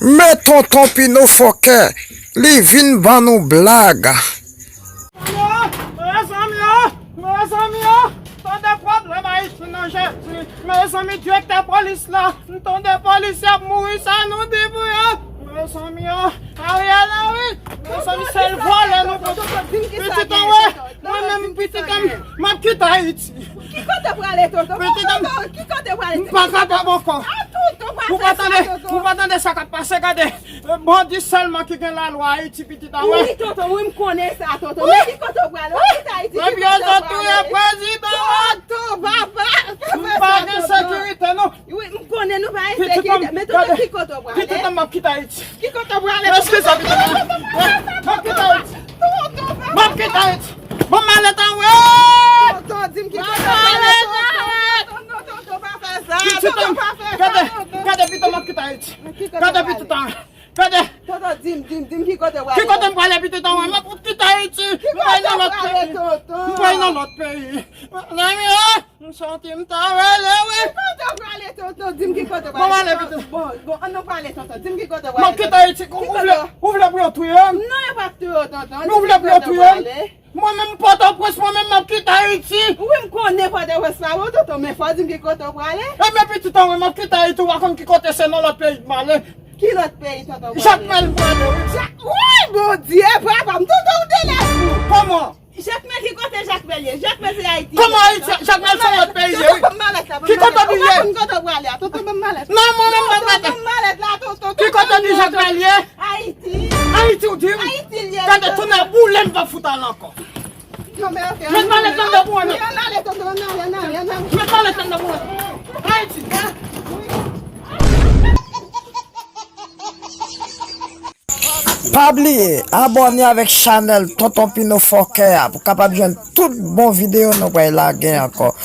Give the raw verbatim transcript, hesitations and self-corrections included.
Men Tonton Pino fòkè, li vin ban nou blag. Mezanmi, mezanmi, tande pwoblèm Ayiti nan Jezi. Mezanmi, direktè polis la, m tande polisye ap mouri, sa nou di pou yo? Mezanmi, Ariel Henry, mezanmi, sèl vòlè nou konn. Pitit an wè, mwen menm pitit an, m ap kite Ayiti. Ki kote w prale, Tonton? Pitit an, ki kote w prale? M pa kapab ankò. Ou pa tande, ou pa tande sa k ap pase, gade. Bandi sèlman ki gen lalwa Ayiti, pitit an wè. Wi, Tonton, wi, m konnen sa, Tonton. Men ki kote w prale? Ou kite Ayiti, ki kote w prale? Epi yo sot touye prezidan. Tonton, papa, papa. M pa gen sekirite, non. Wi, m konnen nou pa gen sekirite, men Tonton, ki kote w prale? Pitit an, m ap kite Ayiti. Ki kote w prale? Eskize, pitit an. M ap kite Ayiti. M ap kite Ayiti. Bon, malèt an wè. Tonton, di m ki kote w prale, Tonton. Tonton, pa fè sa. Pitit an, gade, gade, pitit an, m ap kite Ayiti. Gade, pitit an. Gade. Tonton, di m, di m, di m ki kote w prale. Ki kote m prale, pitit an, m ap kite Ayiti. M prale nan lòt peyi. M prale nan lòt peyi. Mezanmi, m santi m ta rele, wi. Ki kote w prale, Tonton? Di m ki kote w prale. Bon, m ale, pitit. Bon, bon, ann nou prale, Tonton. Di m ki kote w prale. M ap kite Ayiti. Ou vle, ou vle pou yo touye m? Non, yo p ap touye w, Tonton. Men ou vle pou yo touye m? Mwen menm Pòtoprens, mwen menm m ap kite Ayiti. Wi, m konnen Pòtoprens pa bon, Tonton, men fò w di m ki kote w prale. Ebyen, pitit an, mwen m ap kite Ayiti, ou pa konn ki kote, se nan lòt peyi m ale. Ki lòt peyi, Tonton, w prale? Jakmèl m prale, wi. Woy, Bondye, papa m, Tonton, ou te lèd tou. Kòman? Jakmèl, ki kote Jakmèl ye? Jakmèl se Ayiti. Kòman Ayiti? Jakmèl se lòt peyi ye, wi. Tonton, ban m malèt la, ban m malèt la. Ki kote w ye? Ou pa konn kote w prale a, Tonton, ban m malèt la. Ki kote w ye? Ayiti. Ayiti, ou di m? Ayiti l ye. Gade, tonnè boule m pa fout al ankò. Met malèt lan nan bouwen. Ann ale, Tonton, ann ale, ann ale, ann ale. Met malèt lan nan bouwen. Ayiti. Pa bliye abòne avèk chanèl Tonton Pino Fòkè a pou kapab jwenn tout bon videyo nou pral lage ankò.